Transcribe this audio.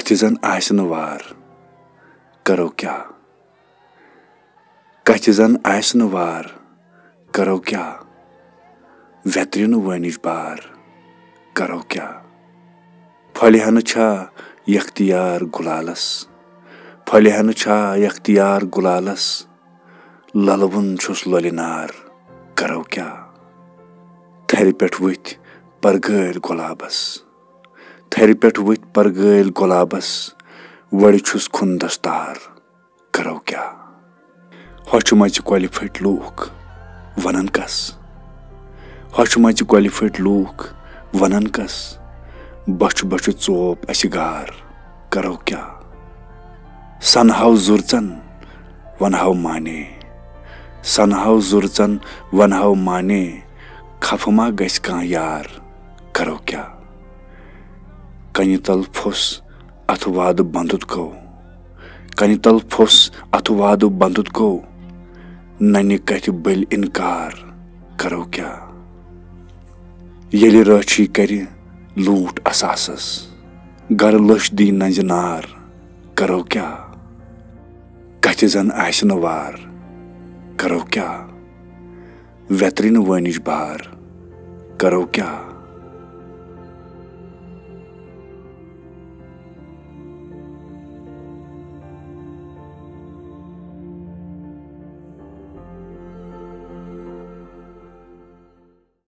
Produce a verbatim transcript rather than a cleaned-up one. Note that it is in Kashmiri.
تہِ زن آسہِ نہٕ وار، کرو کیٛاہ؟ کتھِ زن آسہِ نہٕ وار، کرو کیٛاہ؟ ویترِ نہٕ وٲنِج بار، کرو کیٛاہ؟ پھۄلہِ ہنہٕ چھا یختیار گُلالس؟ پھۄلہِ ہنہٕ چھا یختیار گُلالس؟ للوُن چھُس لۄلہِ نار، کرو کیٛاہ؟ تھرِ پٮ۪ٹھ ؤتھۍ پرگٲلۍ گۄلابس، تھرِ پٮ۪ٹھ ؤتھۍ پرگٲلۍ گۄلابس، وۄڑِ چھُس کھُن دستار، کرو کیٛاہ؟ ہۄچھِ مژِ کۄلہِ پھٔٹۍ لوٗکھ، ونن کس؟ ہۄچھِ مژِ کۄلہِ پھٔٹۍ لوٗکھ، ونن کس؟ بۄچھِ بۄچھِ ژوپ اسہِ گار، کرو کیٛاہ؟ سنہٕ ہاو زُرژن، ونہٕ ہاو معنی۔ سنہٕ ہاو زُرژن، ونہٕ ہاو معنی۔ خفہٕ ما گژھِ کانٛہہ یار، کرو کیٛاہ؟ کنہِ تل پھوٚس اتھ وعدٕ بندُت گوٚو۔ کنہِ تل پھوٚس اتھ وعدٕ بندُت گوٚو۔ ننہِ کتھِ بٔلۍ انکار، کرو کیٛاہ؟ ییٚلہِ رٲچھی کرِ لوٗٹھ اثاثس، گرٕ لٔچھ دی ننزِ نار، کرو کیٛاہ؟ کتھِ زن آسہِ نہٕ وار، کرو کیٛاہ؟ ویترِ نہٕ وٲنِج بار، کرو کیٛاہ؟